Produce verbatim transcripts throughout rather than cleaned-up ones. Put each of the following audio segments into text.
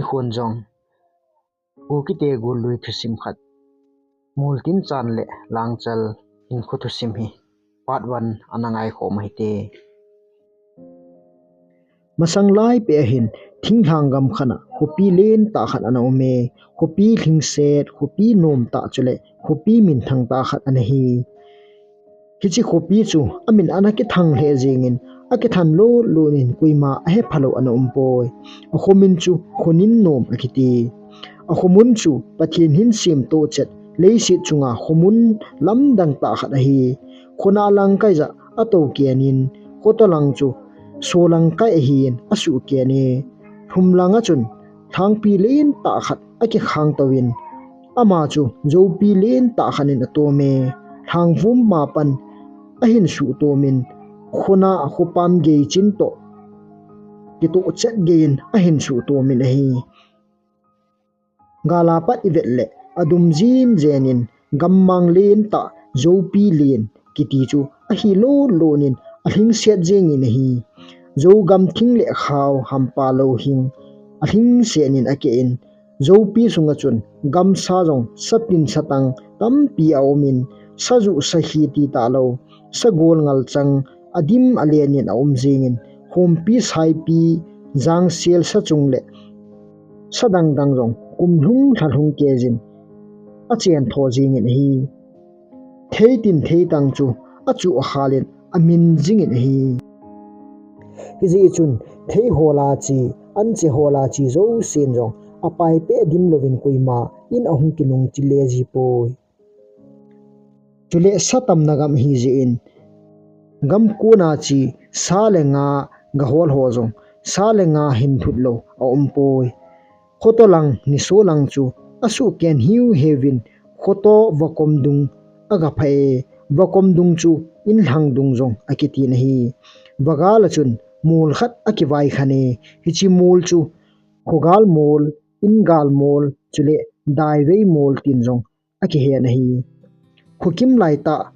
Khun jong, Kukite gollui thusim khat, Moltinchan le Langchal hinkho thusim hi part one ana ngaikhom ahite. Masang lai peh ahin, thinglhang gam khat a khopi lentah khat ana um e. Khopi lhingset, khopi nomtah chule khopi minthang tah khat ana hi. Hiche khopi chu amin ana kithang lheh jengin, akithan lolon in koima ahephalou ana umpoi. Akhomin chu Khonin nom akiti. Akhomun chu Pathen hin semtoh chet leiset chunga khomun lamdang tah khat ahi. Khona langkai jah atoh kenin, khoto lang chu so langkai ahin asuh ken e. Lhum langa chun lhangpi lentah khat akikhang touvin, ama chu joupi lentah khat in atom e. Lhangvum mapan ahin suhtomin, khona khopam gei chin toh kitoh chet geiyin ahin suhtomin ahi. Gal a pat ivet le adum jinjenin gammang lentah joupi len kiti chu ahi lolon in alhingset jengin ahi. Jou gam thing le khao hampa louhing alhingset in akeh in, joupi sunga chun gamsa jong satin satang tampi aumin, sajuh sahi ti talou, sagol ngalchang adim alen in aum jengin, khompi saipi, jangsel, sachung le sadang dang jong kumlhung lhalhung keijin achen tho jengin ahi. Theitin theitang chu achuh akhalin amin jingin ahi. Hijeh chun thei hola chi, anche hola chi jousen jong apaipeh dimlouvin koima in ahung kinung chile jipoi. Chule sa tamna gam ahijeh in, gam kona chi sa le nga gahol ho jong sa le nga hin lhutlou aumpoi. Khoto lang, niso lang chu asuh ken hiu heuvin, khoto vakom dung agapha e. Vakom dung chu inlhang dung jong akitin ahi. Vagal a chun mol khat akivai khan e. Hiche mol chu khogal mol, ingal mol, chule daivei mol tin jong akihen ahi. Khokim laitah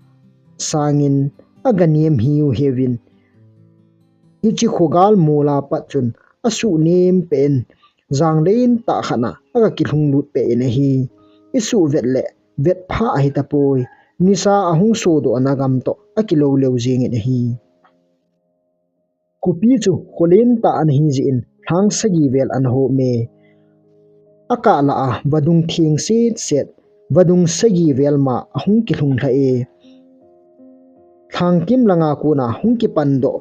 sangin aganem hiu heuvin, hiche khogal mol a pat chun asuh nem peh in, jang lentah khat a aga kilhung lut peh in ahi. Isuh vet le vetpha ahitapoi. Nisa ahung sodoh na gam toh akilou leu jengin ahi. Khopi chu kho lentah ana hijeh in lhang sagi vel ana hom e. Akah lah a vadung theng set set, vadung sagi vel ma ahung kilhung lha e. Lhangkim langa kona hung kipandoh,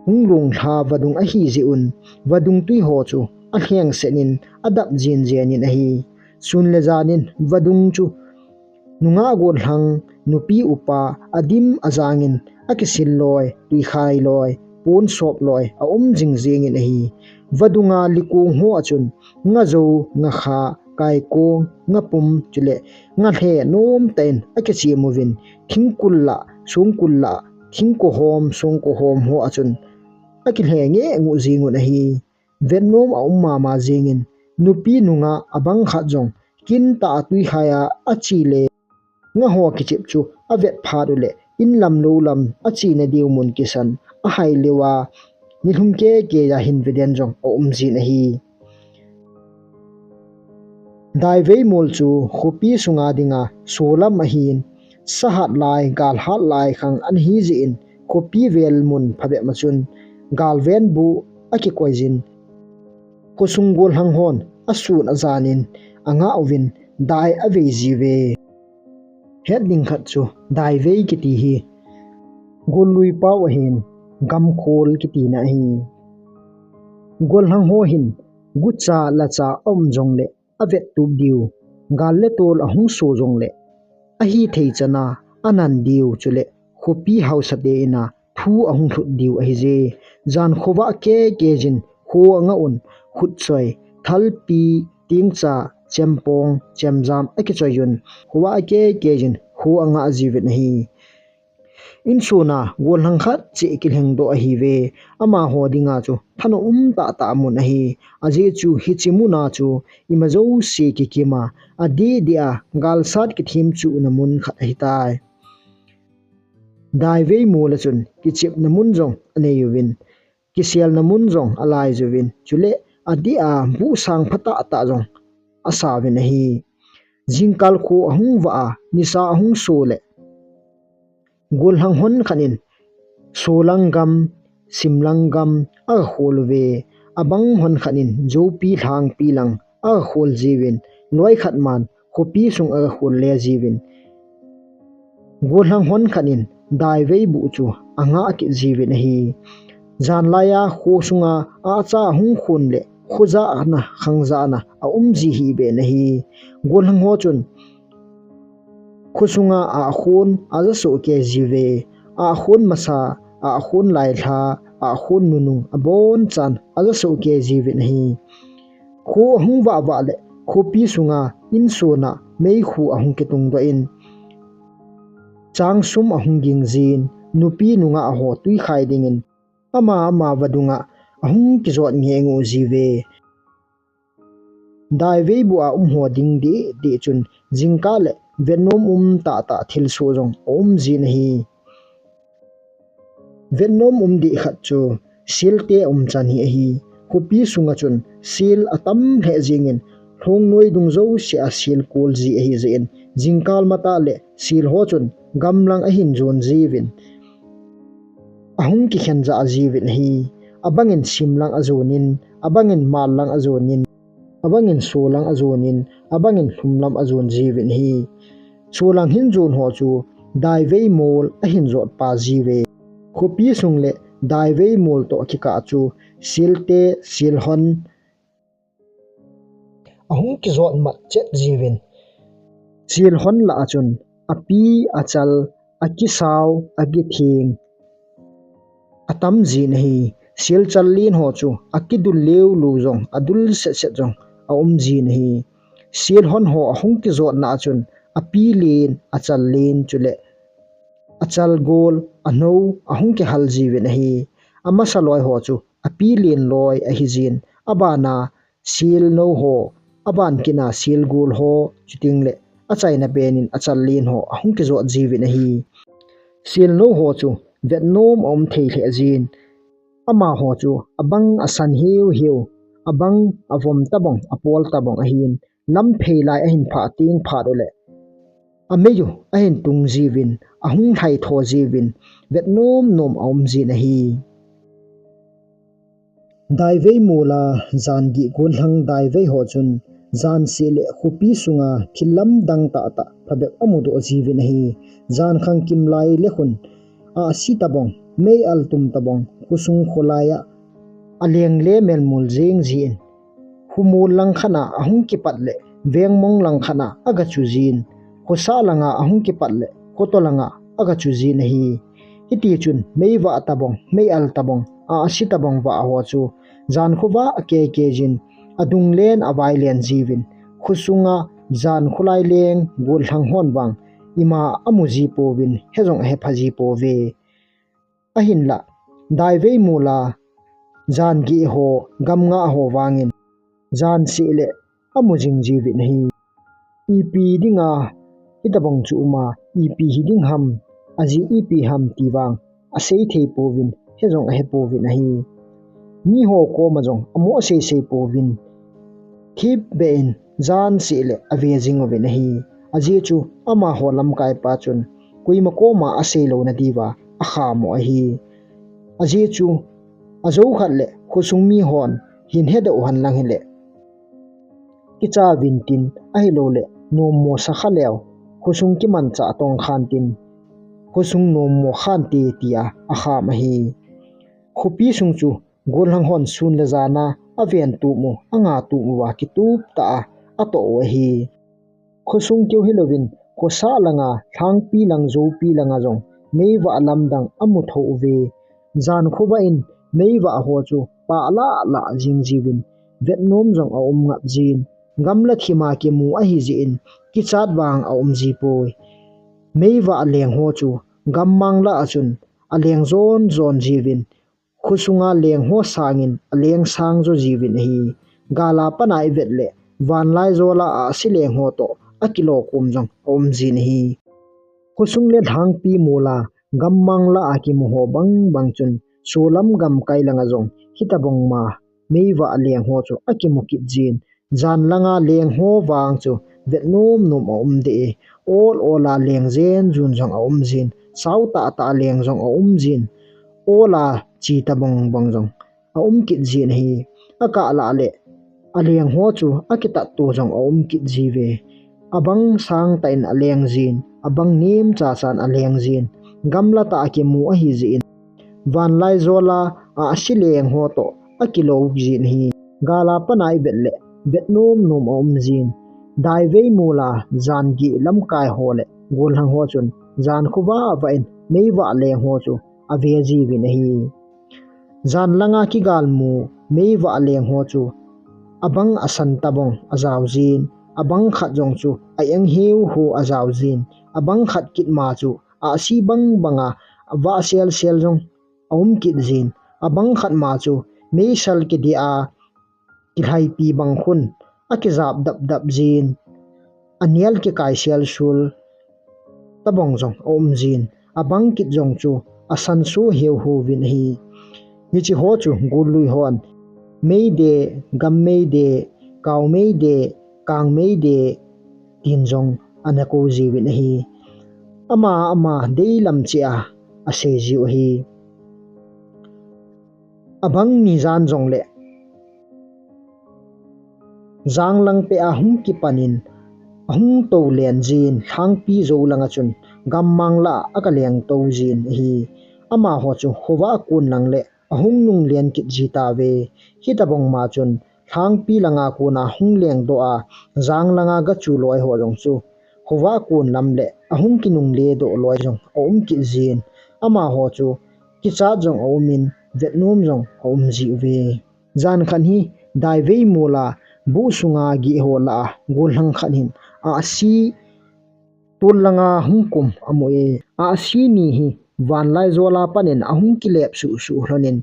hung longlha vadung ahijeh un, vadung twi ho chu alhengset in adap jenjen in ahi. Sun le jan in vadung chu nungah gollhang, nupi upa, adim ajangin akisil loi, twikhai loi, pon sop loi aum jingjengin ahi. Vadunga likong ho a chun ngajou, ngakha, kaikong, ngapum, chule ngalhe nomtah in akichem uvin, thingkul lah, songkul lah, thingkohom, songkohom ho a chun akilhe ngeh nguh jengun ahi. Vetnom aum mama jengin, nupi nungah abang khat jong kintah a twikhai a ache le, nga ho kichep chu avet phat uleh, inlam loulam achena diu mun kisan ahai leuva, nilhum keke a hin veden jong aum jin ahi. Daivei mol chu khopi sunga dinga solam ahin, sahat lai, galhat lai khang ana hijeh in, khopi vel mun phabep ma chun galven bu akikoi jin, khosung gollhang hon asun ajan in angah uvin dai avei jiuve. Het ding khat chu daivei kiti hi gollui pao ahin, gamkhol kitina ahi. Gollhang ho hin gucha lacha aum jongleh avettup diu, gal le tol ahung so jongleh ahithei chana anan diu, chuleh khopi haosate ina thu ahung lhut diu ahije. Jan khovah keke jin kho angah un, khutchoi, thalpi, tingcha, chempong, chemjam akichoi un, khovah keke jin kho angah jiuvin ahi. Insung a gollhang khat cheh kilhengdoh ahiuve. Amaho dinga chu thanom umtahtah mun ahi. Ajeh chu hiche muna chu ima jouse kikima, adeh deh a galsat kithemchuhna mun khat ahitai. Daivei mola chun kichepna mun jong aneiuvin, kiselna mun jong alaiuvin, chuleh adeh a buh sang phatah tah jong asauvin ahi. Jingkah kho ahung vah a, nisa ahung so le, gollhang hon khat in solang gam, simlang gam aga khol uve. Abang hon khat in joupi lhangpi lang aga khol jiuvin, loi khat man khopi sung aga khol le jiuvin. Gollhang hon khat in daivei buh chu angah kit jiuvin ahi. Janlai a kho sunga ahcha ahung khon le khojahna, khangjahna aum ji hih beh in ahi. Gollhang ho chun kho sunga ahkhon aja sohkei jiuve. Ahkhon masa, ahkhon lailha, ahkhon nunung abonchan aja sohkei jiuvin ahi. Kho ahung vah vah le khopi sunga insona meikhu ahung kitung doh in, changsum ahung ging jin, nupi nungah ho tuikhai dingin ama ama vadung a ahung kijot ngeh ngeh jiuve. Daivei buh a um ho ding deh deh chun jingkah le vetnom um tah tah thilsoh jong aum jin ahi. Vetnom um deh khat chu selte umchan hi ahi. Khopi sunga chun sel atam lheh jingin, lhongnoi dung jouse a sel kol ji ahi jeh in, jingkah matah le sel ho chun gamlang ahin jon jiuvin, ahung kikhen jah jiuvin ahi. Abangin simlang ajonin, abangin mallang ajonin, abangin solang ajonin, abangin lhumlam ajon jiuvin ahi. Solang hin jon ho chu daivei mol ahin jot pa jiuve. Khopi sung le daivei mol toh kikah chu selte, selhon ahung kijot mat chet jiuvin. Selhon lah a chun api, achal, akisau, akitheng atam jin ahi. Selchal len ho chu akidul leu lou jong, adul set set jong aum jin ahi. Selhon ho ahung kijotna a chun api len, achal len chule achal gol, anou ahung kihal jiuvin ahi. Amasa loi ho chu api len loi ahi jin. Abana selnou ho, aban kit a selgol ho, chuteng le achaina pen in achal len ho ahung kijot jiuvin ahi. Selnou ho chu vetnom aum thei lheh jin. Amaho chu abang asan heu heu, abang avom tabang, apol tabang ahin, lamphei lai ahin phah teng phat ule amei u ahin tung jiuvin, ahung lhai tho jiuvin, vetnom nom aum jin ahi. Daivei mol a jan gih gollhang daivei ho chun jan seh le khopi sunga thil lamdang tah tah phabep amudoh jiuvin ahi. Jan khangkim lai le khun ahsi tabang, mei al tum tabang, khosung kholai a aleng le melmul jeng jin, khomol lang khat a ahung kipat le vengmong lang khat a aga chu jin, khosah langa ahung kipat le khoto langa aga chu jin ahi. Hitichun meivah tabang, mei al tabang, ahsi tabang vah ho chu jan khovah a kei kei jin, adung len avai len jiuvin, khosunga jan kholai leng gollhang hon vang ima amu ji pouvin, he jong ahe pha ji pouve. Ahinlah, daivei mol a jan gih ho, gam ngah ho vangin jan seh le amu jing jiuvin ahi. Ipi dinga hitabang chu um a, ipi hiding ham, ajeh ipi ham ti vang asei thei pouvin, he jong ahe pouvin ahi. Miho koma jong amo asei sei pouvin, thip beh in jan seh le ave jing uvin ahi. Ajeh chu amaho lamkaipa chun koima koma asei louna diuva akham u ahi. Ajeh chu ajou khat le khosung mihon hin hedoh u henlang hile, kicha uvin tin, ahilouleh nommo sa kha leu, khosung kimanchah tong khan tin, khosung nommo khante tia akham ahi. Khopi sung chu gollhang hon sun le jan a aven tup u, anga tup uva kitup tah a atoh u ahi. Khosung keu hilouvin, khosah langa, lhangpi lang, joupi langa jong meivah lamdang amu thou uve. Jan khovah in meivah ho chu pah lah lah jing jiuvin, vetnom jong aum ngap jin. Gamla thima kimu ahi jeh in kichat vang aum ji poi. Meivah leng ho chu gammang lah a chun aleng jon jon jiuvin, khosunga leng ho sangin aleng sang jo jiuvin ahi. Gal a pat a ivet le, vanlaijol a ahsi leng ho toh akilo kom jong aum jin ahi. Khosung le lhangpi mol a gammang lah a kimu ho bang bang chun, solam gamkai langa jong hitabang ma meivah leng ho chu akimu kit jin. Jan langa leng ho vang chu vet nom nom aum deh e. Ol ola leng jen jun jong aum jin. Sao tah tah leng jong aum jin. Ola chi tabang bang jong aum kit jin ahi. Akah lah le aleng ho chu akitat to jong aum kit ji ve. Abang sang tah in aleng jin, abang nem cha chan aleng jin. Gamla tah akimu ahi jin. Vanlai jola ahsi leng ho toh akilou jin ahi. Gala pana ivet le vet nom nom aum jin. Daivei mula jan gih lamkai ho le golhang ho chun jan khovah vah in meivah leng ho chu ave jiuvin ahi. Jan langa kigalmu meivah leng ho chu abang asan tabang ajao jin, abang khat jong chu a-eng heu ho ajao jin, abang khat kit ma chu ahsi bang banga avah sel sel jong aum kit jin, abang khat ma chu meisal kidih a kilhaipi bang khun akijap dap dap jin, anel kikai sel sul tabang jong aum jin, abang kit jong chu asan su heu houvin ahi. Hichi ho chu gul lui hon meideh, gam meideh, kau meideh, kang meideh tin jong ana kou jiuvin ahi. Ama ama deilam cheh a asei jiu ahi. Abang ni jan jong le jang lang peh a hung kipan in ahung tou len jin, lhangpi jou langa chun gammang lah a akaleng tou jin ahi. Amaho chu khovah a kon lang le ahung nung len kit ji tauve. Hitabang ma chun lhangpi langa kona hung leng doh a, jang langa gachu loi ho jong chu khovah a kon lam le ahung kinungle doh loi jong aum kit jin. Amaho chu kichat jong aum in, vet nom jong aum jiuve. Jan khat hi daivei mula buh sunga gih ho lah a golhang khat hin ahsi tol langa hung kum amu e. Ahsi ni hi vanlai jola panin ahung kilep suh suh lhonin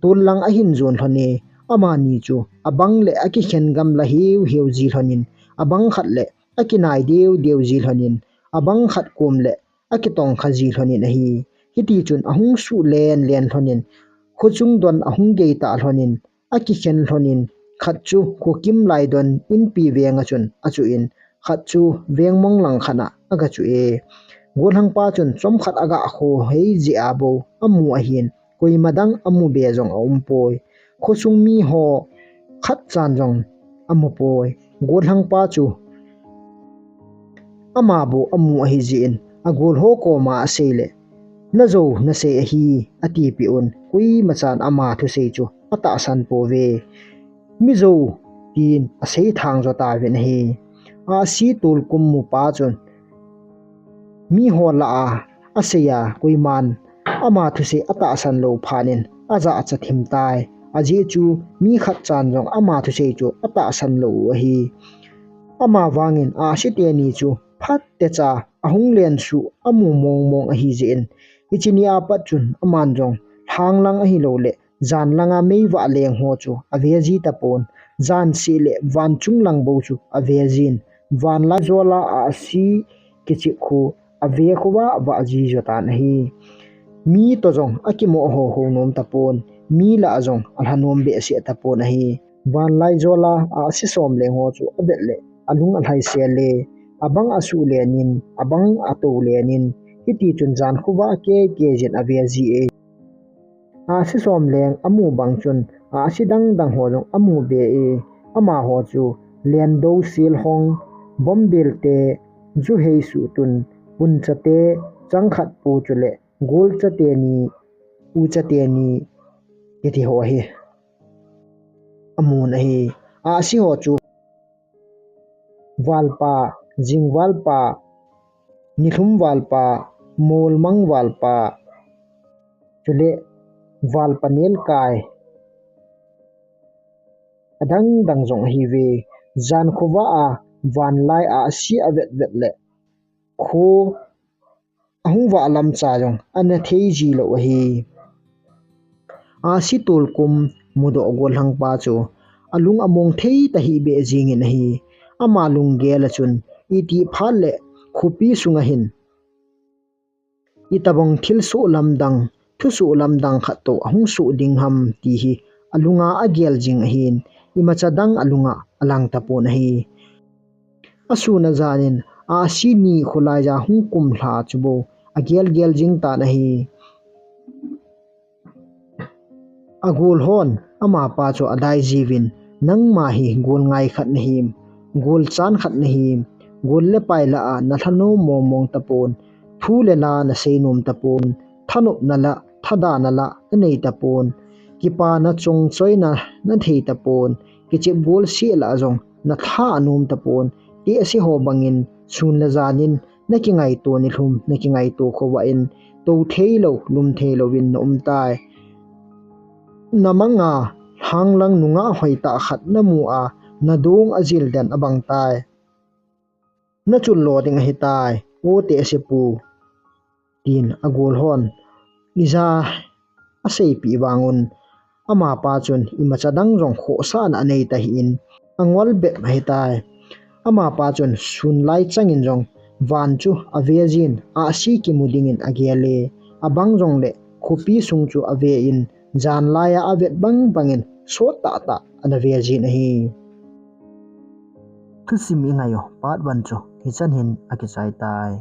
tol lang ahin jon lhon e. Amani chu abang le akikhen gamla heu heu ji lhonin, abang khat le akinai deu deu ji lhonin, abang khat kom le akitong kha ji lhonin ahi. Hiti chun ahung suh len len lhonin, khochung don ahung gei tah lhonin, akikhen lhonin, khat chu khokim lai don inpi venga chun achu in, khat chu veng mong lang khat a agachu e. Golhang pa chun chomkhat aga kho hei jeh a bou amu ahin, koima dang amu be jong aum poi. Khosung mi ho khat chan jong amu poi. Golhang pa chu ama bou amu ahi jeh in, agol ho koma asei le, "Najou nasei ahi," atipeh un, koima chan ama thusei chu atahsan pouve. "Mi jou," tin asei thang jo tauvin ahi. Ahsi tol kum mu pa chun mi ho lah a asei a, koiman ama thusei atahsan lou phat in ajachat thim tai. Ajeh chu mi khat chan jong ama thusei chu atahsan lou u ahi. Ama vangin ahsi teni chu phat techa ahung len suh amu mong mong ahi jeh in, hiche ni a pat chun aman jong lhang lang ahilou le jan langa meivah leng ho chu ave ji tapon, jan seh le van chung lang bou chu ave jin, vanlai jola ahsi kichep khu ave khovah vah ji jo tan ahi. Mi toh jong akimo ho ho nom tapon, mi lah a jong alha nom behseh tapon ahi. Vanlai jola ahsi som leng ho chu avet le alung alhai sel e, abang asuh len in, abang atou len in, hiti chun jan khovah kei kei jin ave ji e. Ahsi som leng amu bang chun ahsi dang dang ho jong amu be e. Amaho chu lendou, silhong, bombel te, juhei, suhtun, puncha te, changkhat pu chule golcha teni, ucha teni, hiti ho ahi. Amun ahi. Ahsi ho chu valpa, jing valpa, nilhum valpa, molmang valpa, chule valpa nelkai, adang dang jong ahiuve. Jan khovah a vanlai ahsi avet vet le kho ahung vah lam cha jong ana thei ji lou ahi. Ahsi tol kum mudoh golhang pa chu alung among thei tahih beh jingin ahi. Ama lunggel a chun itih phat le khopi sunga hin itobang thilsoh lamdang, thusoh lamdang khat toh ahung soh ding ham ti hi alunga agel jing ahin, imacha dang alunga alang tapon ahi. Asun ajan in, ahsi ni kholai ja hung kum lha chu bou agel gel jing tan ahi. Agol hon amapa chu adai jiuvin, nangma hi gol ngai khat nahim, gol chan khat nahim, gol le pai lah a nathanom mong mong tapon, thu le la nasei nom tapon, thanopna lah, thadahna lah nanei tapon, kipana chongchoina nathei tapon, kichep gol seh lah jong natha anom tapon, ti ase ho bangin sun le jan in nakingaito nilhum, nakingaito khovah in, tou theilou, lum theilouvin naum tai. Namanga lhanglang nungah hoitah khat namu a, nadong ajil den abang tai. Nachun lo ding ahitai, o Tehsepu, tin agol hon ija aseipeh vangun, amapa chun imacha dang jong khohsahna anei tahih in, angol bep ahitai. Amapa chun sun lai changin jong van chu ave jin, ahsi kimu dingin agel e, abang jongle khopi sung chu ave in, jan laiya avet bang bangin sot tah tah ana ve jin ahi. Thusim ingai u part one chu hichan hin akichai tai.